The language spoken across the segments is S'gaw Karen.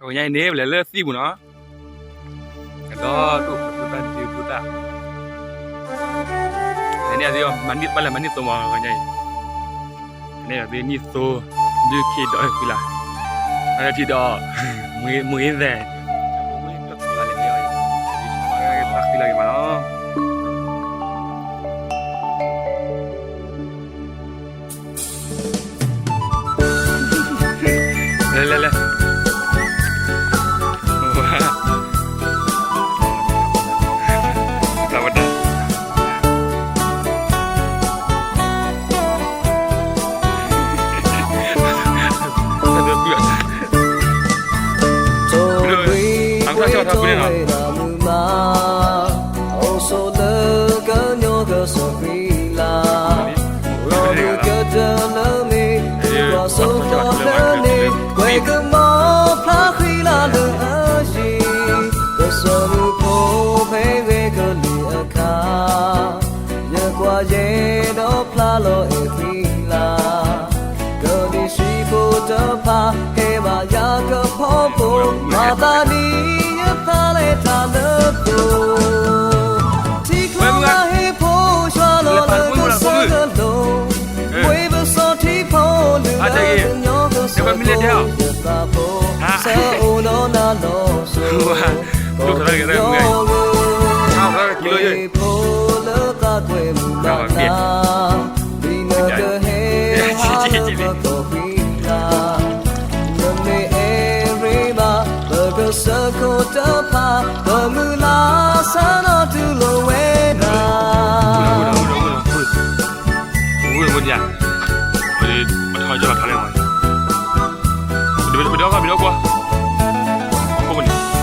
ပှၤကညီအံၤန့ၣ် ပလဲၤလၢသံၣ်ပူၤနီၤ, ကဒီးဒိၣ်ဖိသၣ်ဒုဖိသၣ်, န့ၣ်အသ့ၣ် မၤနံၣ်ဘၣ်လဲၣ် မၤနံၣ်သိမး ပှၤကညီအံၤ, န့ၣ်အသ့ၣ်နံၣ်သိ ဒုးခံဒီးဃံလၤ, အထံဒီး မွေးသဲး, လဲၤလဲၤလဲၤ, လၢဝဲဒၣ် အဝဲထီၣ်ဆီၣ်ထီၣ်ဖုန့ၣ်နီၤ, အိၣ်ဆိးလၢကညီကစီၣ်ဃံလၤ, လီၤမုၢ်ကတၢၢ်လၢမ့ၢ် ကွၢ်စိဃီၤလၢန့ၣ် ကွဲကမီၤဖျါဃံလၤလၢအယံၤ, ကစၢၢ်မုၢ်ဖိဖဲဂဲၤကလံၤအခါ, ယကွၢ်ယဲဒီးဖျါလီၤအဲၣ်ဃံလၤ, ကလံၤဆှံဖိတဖၣ် ဟဲဘၣ်ယၤကဖီဖိ, မၤသးဒ်ယဖျါလဲၤတၢ်လၢခိၣ်, ထံကျိလၢဟ့ၣ်ဖိယွၤလီၤလၢကစၢၢ်ကလိၤ, မွ့ပစီထံဖိလုၢ်လၢကညီကစီၣ်ခိၣ်, ယသးအိၣ်ဒီးနၤလီၤစိၤ, ပှၤကညီဧၢ, မ့ၢ်ဖိလၢသးကွဲမုာ်ဘၣ်နၤ, ဒ်နကဟဲဟးလၢပကီၢ်ဃံလၤ, နမ့ၢ်အဲၣ်ရ့မး ပကစၢၢ်ခိၣ်တဖၣ် ပမုၢ်လၢ်ဆၢနီၤတုၤလိာ်ဝဲနၤ ဝဲဒၣ်, ပထီၣ်ကၢ်လီၤထါလဲၣ်မး, ပဒီ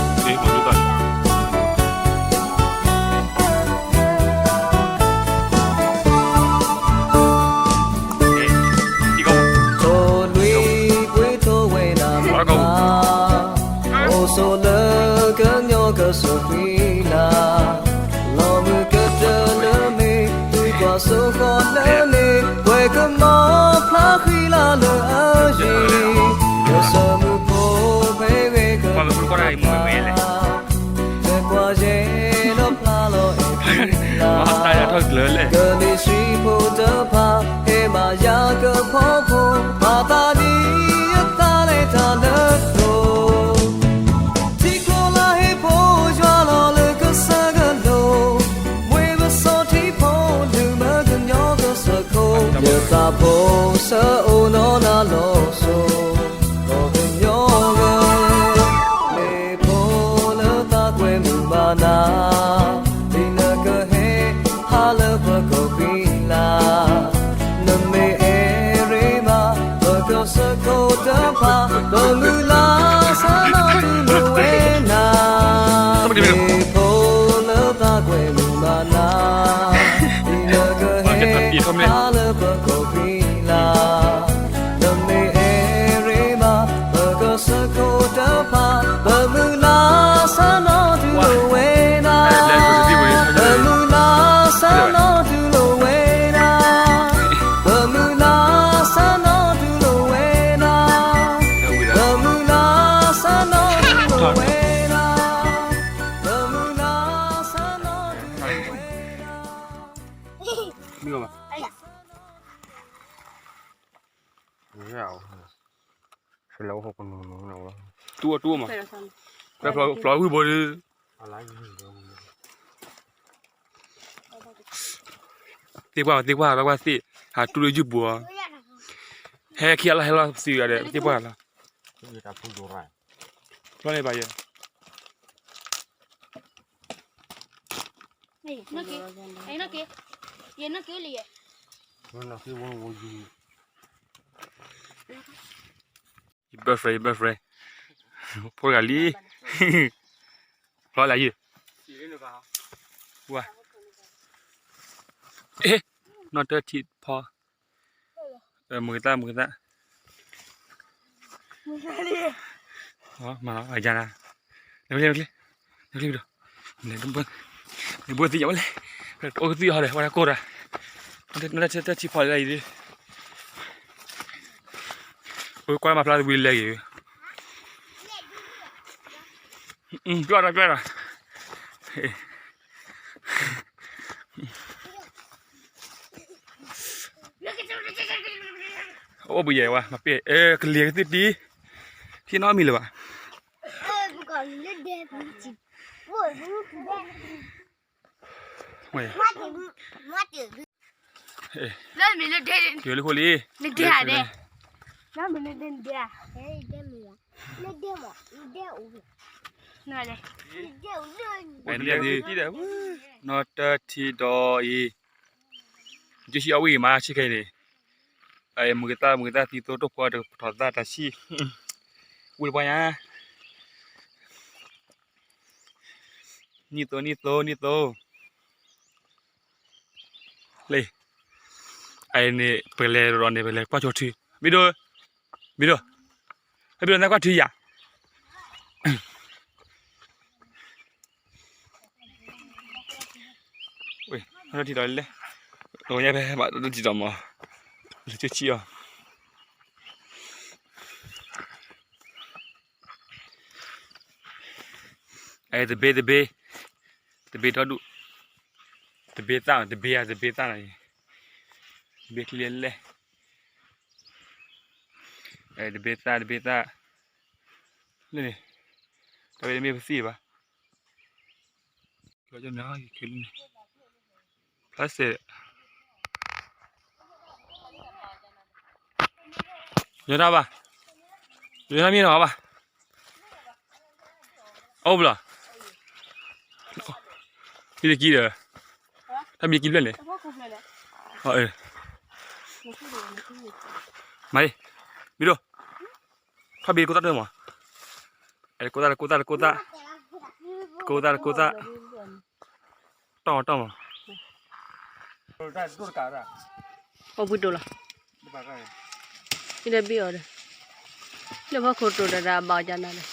ကီၢ် ပဒီကီၢ်, ခိၣ်ပနံၤ, မ့ၢ်မၤဒိၣ်သးလံ, ထိၣ်လွံၢ်ပှ့ၤထိၣ်ဝဲဒၣ်မုၢ်မး, အိၣ်ဆိးလၢကညီကစၢၢ်ဃံလၤ, လီၤမုၢ်ကတၢၢ်လၢမ့ၢ် သုကွၢ်စိဃီၤလၢန့ၣ် ကွဲကမီၤဖျါဃံလၤလၢအယံၤ, ကစၢၢ်မုၢ်ဖိဖဲဂဲၤကလံၤအခါ, ယကွၢ်ယဲဒီးဖျါလီၤအဲၣ်ဃံလၤ, ကလံၤဆှံဖိတဖၣ် ဟဲဘၣ်ယၤကဖီဖိ, မၤသးဒ်ယသးလဲၤတၢ်လၢခိၣ်, ထံကျိလၢဟ့ၣ်ဖိယွၤလီၤလၢကစၢၢ်ကလိၤ, မွ့ပစီထံဖိလုၢ်လၢကညီကစီၣ်ခိၣ်, ယသးဖိဆၢအိၣ်နီၤနၤလီၤစိၤ, ပှၤကညီဧၢ, မ့ၢ်ဖိလၢသးကွဲမုာ်ဘၣ်နၤ, ဒ်နကဟဲဟးလၢပကီၢ်ဃံလၤ, နမ့ၢ်အဲၣ်ရ့မး ပကစၢၢ်ခိၣ်တဖၣ် ပမုၢ်လၢ်ဆၢနီၤတုၤလိာ်ဝဲနၤ, မ့ၢ်ဖိလၢသးကွဲမုာ်ဘၣ်နၤ, ဒ်နကဟဲဟးလၢပကီၢ်ဃံလၤ, နမ့ၢ်အဲၣ်ရ့မး ပကစၢၢ်ခိၣ်တဖၣ် ပမုၢ်လၢ်ဆၢနီၤတုၤလိာ်ဝဲနၤ, ပမုၢ်လၢ်ဆၢနီၤတုၤလိာ်ဝဲနၤ, ပမုၢ်လၢ်ဆၢနီၤတုၤလိာ်ဝဲနၤ, ပမုၢ်လၢ်ဆၢနီၤတုၤလိာ်ဝဲနၤ, ပမုၢ်လၢ်ဆၢနီၤတုၤလိာ်ဝဲနၤ. မ့ၢ်ဘၣ်, တူၢ်အီၤတူၢ်အီၤမး, ဖျီဝံၣ်ဘိဒုး, သ့ၣ်ပှၢ်သ့ၣ်ပှၢ် ပှၢ်သ့ၣ်, ဟးတူၢ်လၢယုၢ်ပူၤအီၤ, ဟဲခံဂၤလီၤ ဟဲလီၤသံဂၤဒီး သ့ၣ်ပှၢ်လီၤ, ဖျီန့ၣ်ဘၣ်ယဲ ယ boyfriend ယ boyfriend, ဖိတဂၤလံ, ဖျီလၢယုၢ်, ဝါ, နီၢ်တထံၣ်ဖီ, မုၢ်ကသၣ် မုၢ်ကသၣ်, မၤလီၤအယၤနၤ, နချ့ နချ့, နချ့ဒီး, နဘိသံယၤဝဲလဲၣ်, အိၣ်ကသံၣ်ဟီဒီး ဝဲဒၣ်ကိၢ်တၢ်, နတထံၣ်ဖီလၢယုၢ်, ပကွၢ်မၤဖျါသဝံၤလဲၤဂ့ၤ, ကြွဒီး ကြွဒီး, အိၣ်ဘုယဲၢ်ဝဲ မၤပ့ၢ် ကလံၤကသံၣ်တံၢ်, ထံၣ်နီတမံၤလၢၤဘၣ်. လၢမ့ၢ်လၢဒဲ, တုၤလၢခိၣ်လံ, လၢမ့ၢ်လၢဒဲ, နီၢ်တထံၣ်ဒီးအံၤ, ကၠိဆံအီၣ်ဝံၣ်ဂ့ၤမး ဆံခဲအံၤန့ၣ်, မုၢ်ကသၣ် မုၢ်ကသၣ်သံသိတိၢ်ဖီတကပထီၣ်သၣ်တၢ်ဆံၣ်, ဝံၣ်တပှၢ်ညါ, နံၣ်သိ နံၣ်သိ နံၣ်သိ လၢ, အန့ၣ် ပကလဲၤဒီးန့ၣ် ပကလဲၤကွၢ်ဆိထု, ဘံဒိၣ်, ဘံဒိၣ်, ဟဲဘံဒိၣ် နကွၢ်ထုယၤ, ဝဲ, ထံၣ်ဒီးလဲၣ်, ညါဖဲဘၣ်ထံၣ်ဒီးမး, လၢကၠိဆံအီၤ အဲ တဘ့ၣ်တဘ့ၣ်, တဘ့ၣ်ထီၣ်ဒူၣ်, တဘ့ၣ်သၣ် တဘ့ၣ်ဧါ တဘ့ၣ်သၣ်န့ၣ်, တဘ့ၣ်ချံလဲၣ်လဲၣ်, အဲ တဘ့ၣ်သၣ် တဘ့ၣ်သၣ်, လၢန့ၣ်, တဘ့ၣ်တမ့ၢ်ပသံၣ်ဘၣ် ဖျါစဲး, ယတၢ်ဘၣ်, ယတၢ်မ့ၢ်နီၤဘၣ်, အိၣ်ဘျီ, ဘံလကံဒီး, တၢ်ဘံလကံဖျၢၣ်န့ၣ်, မၤအံၤ, ဘံဒိၣ်, ထီၣ်ဘံကိသၣ်တမး, ကိသၣ် ကိသၣ် ကိသၣ်, ကိသၣ် ကိသၣ်, တီၢ်မး တီၢ်မး, အိၣ်ဘှံးတိၤလီၤ, ဒီးဘံအီၤဒီး, လၢဖီခိၣ်တိၤဒီး ဒီးဘၣ်အီၤကနၤဒီး,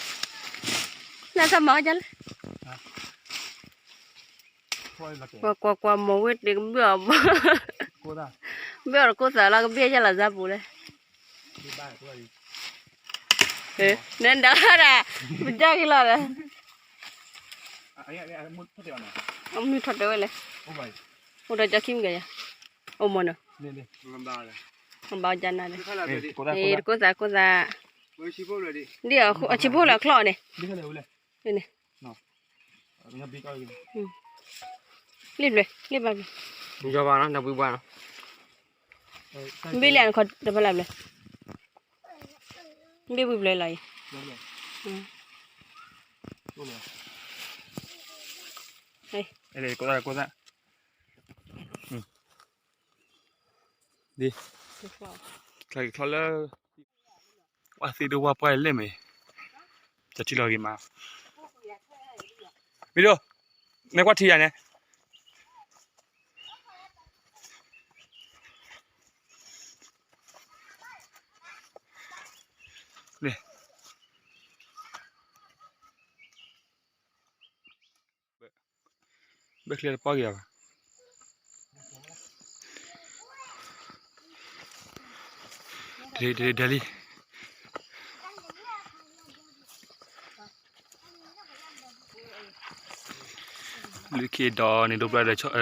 လၢသးမၤအီၤကလဲၣ်, ကွၢ်ကွၢ်ကွၢ် မိၢ်ဝ့ၢ်တ့ၢ်ကဘံအီၤ, ဘံအီၤဒီးကိသၣ်လီၤ ကဘံအီၤယဲလီၤစၢ်ပူၤလဲၣ် နဒၣ်ဒၣ်, ပတၢ်က့ၤလီၤဒီး, အမုၢ်ထီၣ်တဲဝဲလဲၣ်, အိၣ်ဒီးကၠီခံမုၢ်ကယၤ, အိၣ်မ့ၢ်နီၤ, ဘၣ်ကနၤဒီး, တကိးသးကိးသး, ဒ်အဆံးဖိလၢချီၣ်န့ၣ်, န့ၣ်, လ့ၣ်ဖျၢၣ် လ့ၣ်ဘၣ်ဖျၢၣ်, ဘၣ်နီၤ, ဘ့ၣ်လၢအနခီတဖၣ်လၢဘျဲၣ်, ဘ့ၣ်ဝံၤဘျဲၣ်လီၤအံၤ, ကိးသး ကိးသး, ဒ်, ချီၣ်လၢ, ဝါသ့ၣ်ဒိၣ်ဝါပှၢ်လဲၣ်မ့ၢ်, တထံၣ်လီၤဂ့ၤမး, မ့ၢ်ဒိၣ်, နကွၢ်ထံယၤန့ၣ် ဘၣ်ချံတပီၢ်က့ၤဘၣ်, ဒ်လံ, လွံၢ်ခ့ဒီးန့ၣ် ဒိပျၢ်ဒီး ယကါဃ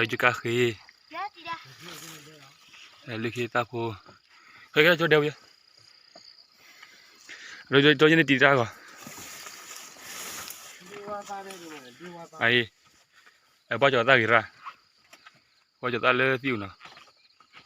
့, လွံၢ်ခ့သၣ်ဖိ, ဟဲကဲကၠိဒဲဝံၤ, ဒီးယန့ၣ်တံၤတၢ်ဂီၤ, အအံၤ, အဘၣ်ကၠီၤသၣ်ဂ့ၤရၣ်, ဘၣ်ကၠီၤသၣ်လၢသံၣ်အူနီၤ,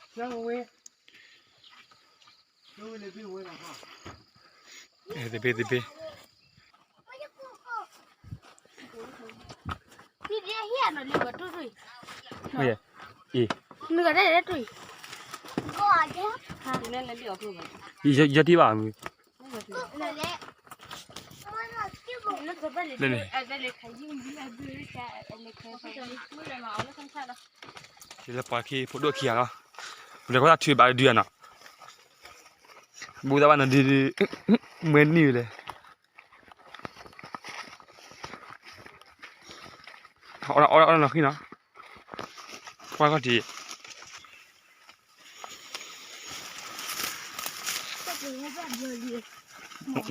တဘ့ၣ်တဘ့ၣ် အံၤ, ယထံၣ်ဘၣ်မုၢ်, လၢန့ၣ်, လၢပှၤခံဖိဒိၣ်ခံဂၤလီၤ, ပလဲၤကွၢ်တၢ်ထုဘၣ်ဒုးယၤနီၤ, ဘူးသးဘၣ်နီၤဒုး, မွဲနံၣ်ဝဲလဲၣ် အီၣ်အီၣ်အီၣ်နီၤဃံနီၤ, ကွၢ်ခီၣ်ထံ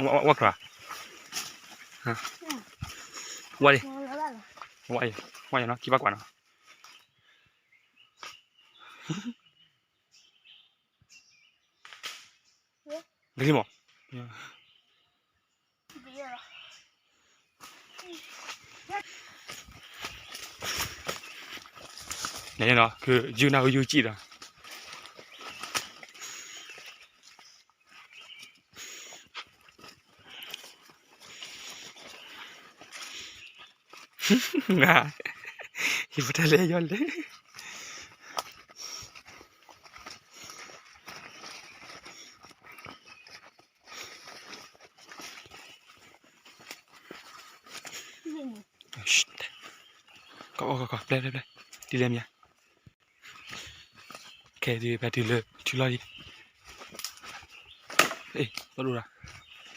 း, ဝဲခရၣ်, ဝါလံ, ဝါယၤ, ဝါယၤနီၤ ခံဘၣ်ကွၢ်နီၤ, ဂ့ၤမး, န့ၣ်နီၤ ကယုၢ်နၢ်ကယုၢ်စံၣ်ဒီး ယပတလဲယီၤလဲၣ်, ကီကီကီ ပျဲပျဲပျဲ, ဒ်လဲၣ်မ့ၢ်ဧါ, ခဲဒုးပတုၤလၢထူ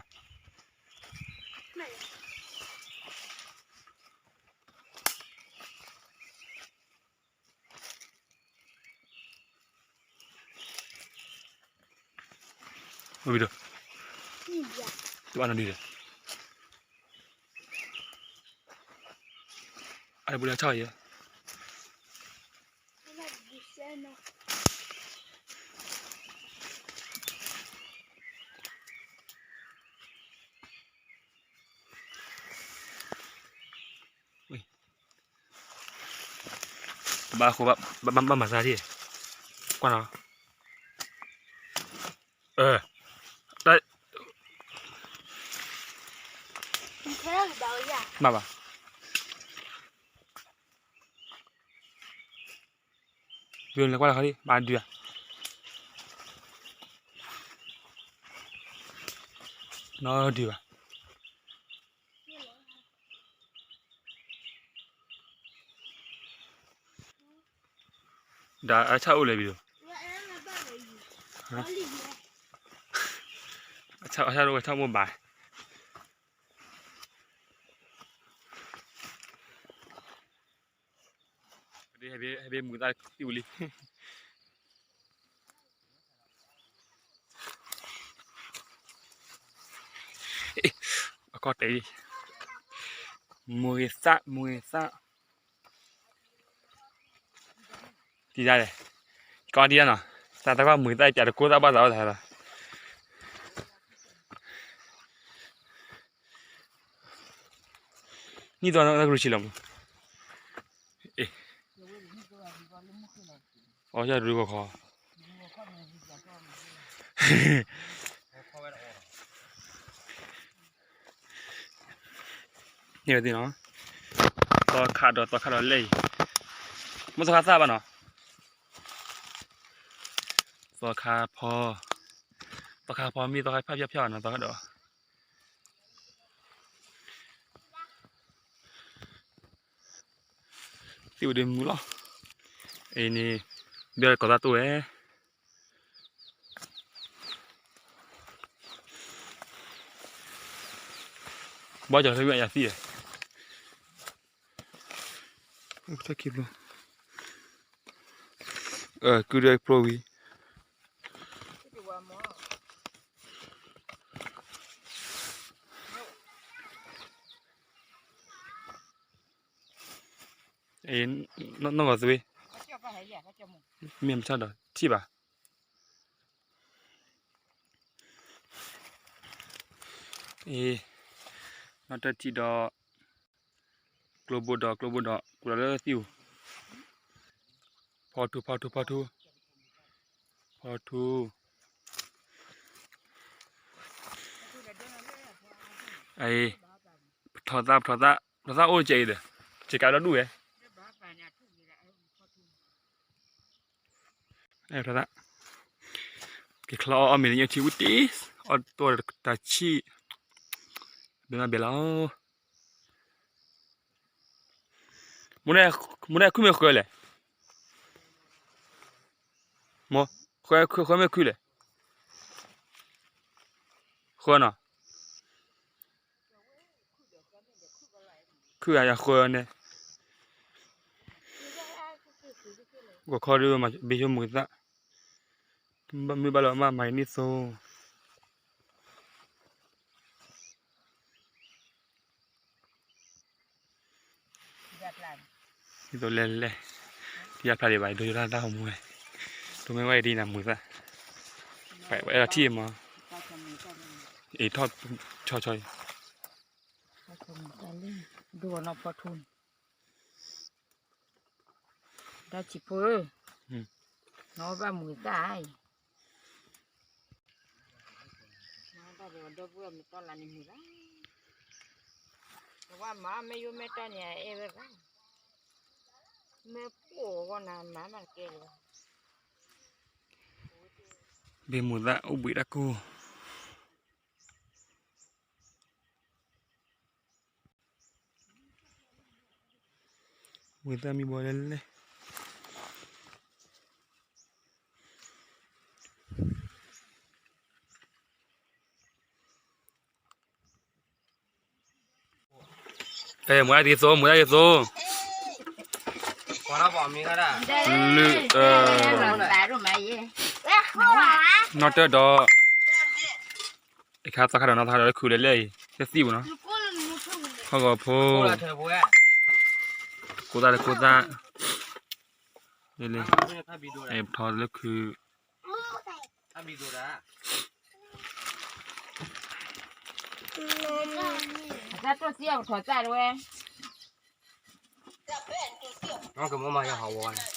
လီၢ်လံ, အဲၣ် သီၣ်ဒိၣ်ဒၣ်, ဝ့ၢ် တၢ်ဂ့ၤဧါ. ဝံၤဒီး တဘၣ်နီတဒုဒီး အတဘူးလၢဆီယဲၢ်, ဘၣ်ဃိဘၣ် ဘၣ်မၤစၢ်ဒံး, ကွၢ်နီၤ, အၢ တၢ် မၤဘၣ် ဒုးလဲၤကွၢ်လၢခီဒံး ဘၣ်ဒုးဧါ, နီဒုးဘၣ်. ဒီးအဆၣ်အိၣ်လဲၣ်ဘံၤဒိၣ်, အဆၣ် အဆၣ်အိၣ်ဝဲထီၣ်မိၢ်ဘၣ်. ဟဲဘ့ၣ်မုာ်သၣ်သံၣ်ဝံၤလံ, အကီၢ်တဲာ်လံ, မုာ်ဂ့ၤသၣ် မုာ်ဂ့ၤသၣ်, တံၤဒၣ်လဲၣ်, ကီဒံးဒၣ်နီၤ, သးတၢ်ကွၢ်မုာ်သၣ် ပျးတကိးသၣ်ဘၣ်သးဘၣ်သးလီၤ. နံၣ်သီနကရူၢ်ဆံးလီၤမး, အီၣ်ယၢ်ရူၢ်ဂီၤခီ, န့ၣ်ဝဲသ့ၣ်နီၤ, သီခါဒီး သီခါဒီးလဲၣ်အံၤ, မ့ၢ်သီခါသၣ်ဘၣ်နီၤ, သီခါဖီ, သီခါဖီမ့ၢ်သီခါဖၣ်ဖၠၣ်ဖၠၣ်နီၤ သီခါဒီး သ့ၣ်ဝဲဒၣ်မုာ်လီၤ, အံၤန့ၣ် ဘၣ်ကီၤသၣ်တိၢ်ဝဲ, ဘၣ်ကီၤသၣ်ဝံၣ်အယၤသံၣ်, တၢ်ခံဘျီ, ကုၢ်ဒွဲၣ်ဖျိဝံၤ နီၢ်ဂီၤသွ့, မ့ၢ်မဆါဒီး ထံၣ်ဘၣ်, အံၤ နီၢ်တထံၣ်ဒီး ကျိဘိဒီး ကျိဘိဒီး ကူးလီၤလၢသံၣ်ပူၤ, ဖီထူ ဖီထူ ဖီထူ ဖီထူ, အံၤ ပထီၣ်သၣ် ပထီၣ်သၣ် ပထီၣ်သၣ်အိၣ်ကဲအံၤဒီး စကးဒီဒူၣ်ဝဲ အဲၣ်ထီၣ်သၣ်, က့ၤချီအီၣ်အီၣ်မ့ၤလၢညၣ်ထံဝံၤတ့ၢ်, အီၣ်တိၢ်တၢ်ဆံၣ်, ဘဲမးဘဲလီၤ, မိၢ်န့ၣ် မိၢ်န့ၣ်ခုမ့ၢ်ဃၢၤလဲၣ်, မိၢ်, ဃၢၤ ဃၢၤမ့ၢ်ခုလဲၣ်, ဃၢၤနီၤ ခုဂၤယဃၢၤန့ၣ်, ဂီၤခီဒီးမၤဘ့ၣ်ဆိမုၢ်သၣ်, မုၢ်ဘၣ်လီၤမၢ်မၤအံၤန့ၣ်သိ, ဒ်သိးလဲၤလဲၤ, တယါဖျါဒံးဘၣ် ဒိယိၤတၢ်တၢ်ဟိမူဝဲ, ဒိမ့ၢ်ဝဲအံၤဒ်နၤမုာ်သၣ်, ပအဲၣ်ဒိးထံၣ်အမၤ, အ့ၣ်ထီၣ်ဆီဆီအံၤ, ဒိနီၢ်ဖီထူန့ၣ်, တၢ်ဆံးဖိ, နီၢ်ဘၣ်မုာ်သၣ်အံၤ, တၢ်ဒီးဒီပုၢ်ဝဲၢ်မုာ်သၣ်လၢနမုာ်လီၤ, တဝၢ်မၤမ့ၢ်ယိၣ်မ့ၢ်တီၢ်န့ၣ် အအဲၣ်ဝဲဘၣ်, မ့ၢ်ပိာ်အဂီၢ်နၤမၤမးတကဲလၢၤဘၣ်, ဘ့ၣ်မုာ်သၣ်အိၣ်ဘှံးတၢ်ကိၢ် ဝံၤသၣ်မံဘီလဲၣ်လဲၣ်, အဲ မုာ်ဒၣ်ဒ်သိး မုာ်ဒၣ်ဒ်သိး, လုၢ်, နီၢ်တၢၢ်ဒီး အခါသီခါဒီး နီၢ်သီခါဒီးလၢခုးလဲၣ်လဲၣ်အံၤ လၢသံၣ်ပူၤနီၤ, ဟီၣ်ဂီၤဖိ, ကိးသၣ်လၢကိးသၣ်, လၢလၢ, အဲ ပထီလၢခုး, တၢ်တိၢ်သံအပထီသၣ်တဝဲ, ကမၤမၤယဟီဝဲန့ၣ်